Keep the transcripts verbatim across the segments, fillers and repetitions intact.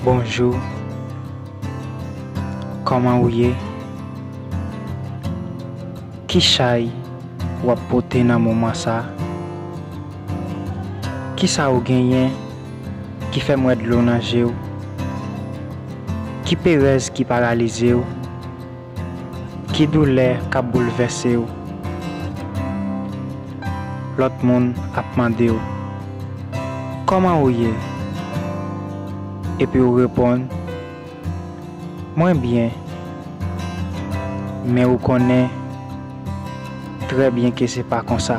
Bonjou. Kòman ou ye? Ki chay w ap pote nan moman sa a? Kisa ou genyen ki fè m wè dlo nan je w? Ki perèz ki paralize w? Ki doulè k ap boulvèse w? Lòt moun ap mande w, "Kòman ou ye?" Epi w reponn, "Mwen byen." Men ou konnen trè byen ke se pa konsa.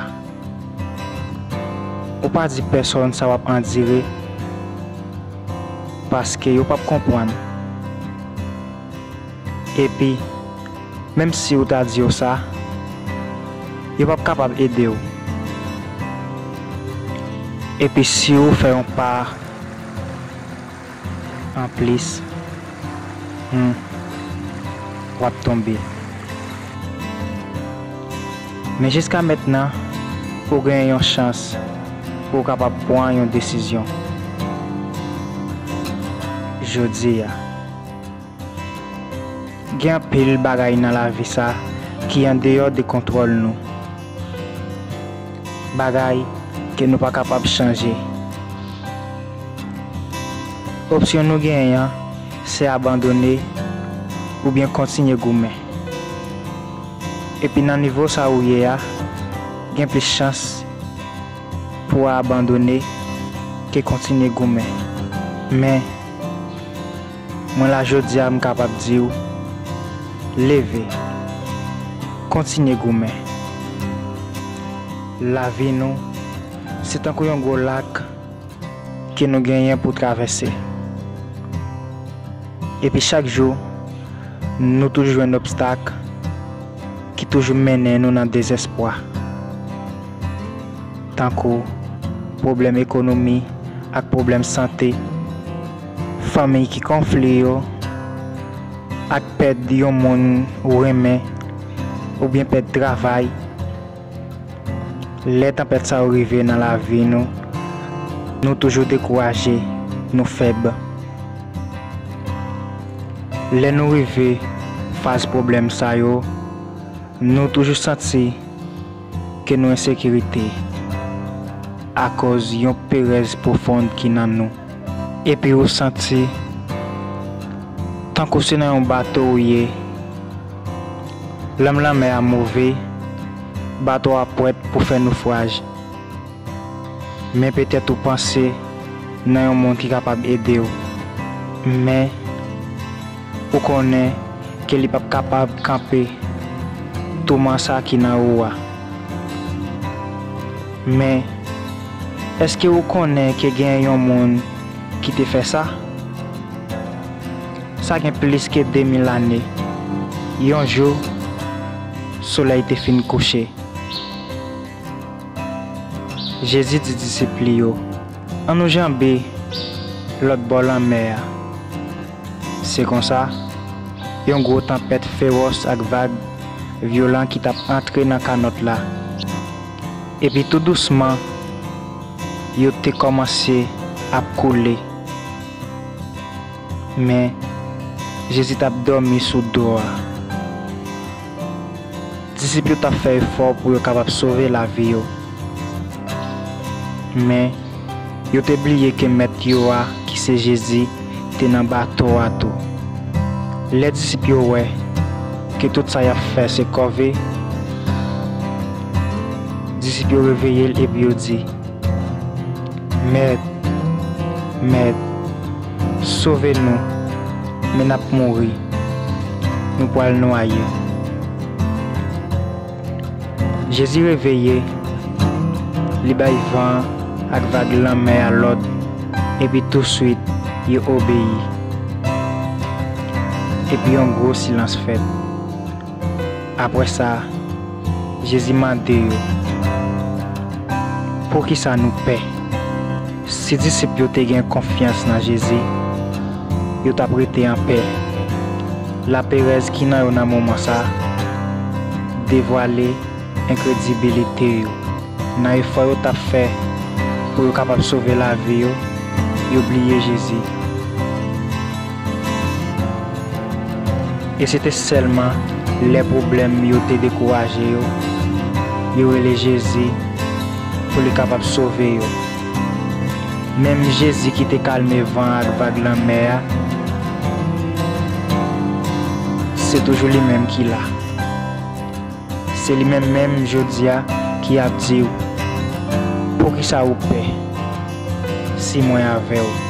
Ou pa di pèsonn sa w ap andire, paske yo p ap konprann. Epi, menm si ou ta di yo sa, yo p ap kapab ede w. Epi si ou fè yon pa anplis, hmm, w ap tonbe. Men jiska mentnan, ou gen yon chans pou w kapab pran yon desizyon jodi a. Gen anpil bagay nan lavi sa ki andeyò de kontwòl nou. Bagay ke nou pa kapab chanje. Opsyon nou genyen an, se abandone oubyen kontinye goumen. Epi nan nivo sa ou ye a, gen plis chans pou w abandone ke kontinye goumen. Men, mwen la jodi a, m kapab di w, leve, kontinye goumen. Lavi nou, se tankou yon gwo lak ke nou genyen pou travèse. Epi chak jou, nou toujou jwenn obstak ki toujou mennen nou nan dezespwa. Tankou pwoblèm ekonomi ak pwoblèm sante, fanmi ki konfli yo, ak pèd yon moun ou renmen, oubyen pèd travay. Lè tanpèt sa yo rive nan lavi nou, nou toujou dekouraje, nou fèb. Lè nou rive faz pwoblèm sa yo, nou toujou santi ke nou ensekirite akoz yon perèz pwofon ki nan nou. Epi ou santi tankou se nan yon bato ou ye. Lanm lanmè a move, bato a pwèt pou fè nofraj. Men petèt ou panse nan yon moun ki kapab ede w. Men, ou konnen ke li p ap kapab kanpe touman sa ki nan ou a. Men, èske ou konnen ke gen yon moun ki te fè sa? Sa gen plis ke de mil ane. Yon jou, solèy te fin kouche. Jezi di disip li yo, "Ann nou janbe lòt bò lanmè a." Se konsa, yon gwo tanpèt fewòs ak vag vyolan ki t ap antre nan kanòt la. Epi tou dousman, yo te kòmanse ap koule. Men, Jezi t ap dòmi sou do a. Disip yo t ap fè efò pou yo kapab sove lavi yo. Men, yo te bliye ke Mèt yo a, ki se Jezi, te nan bato a tou. Lè disip yo wè ke tout sa y ap fè se kòve, disip yo reveye l epi yo di, "Mèt, Mèt, sove nou, men n ap mouri, nou pral nwaye." Jezi reveye, li bay van an ak vag lanmè a lòd, epi touswit yo obeyi. Epi yon gwo silans fèt. Apre sa, Jezi mande yo, "Poukisa nou pè?" Si disip yo te gen konfyans nan Jezi, yo t ap rete anpè. Laperèz ki nan yo nan moman sa a devwale enkredibilite yo. Nan efò yo t ap fè pou yo kapab sove lavi yo, yo bliye Jezi. E se te sèlman lè pwoblèm yo te dekouraje yo, yo rele Jezi pou li kapab sove yo. Menm Jezi ki te kalme van ak vag lanmè a, se toujou li menm ki la. Se li menm menm jodi a ki ap di w, poukisa ou pè si mwen avè w?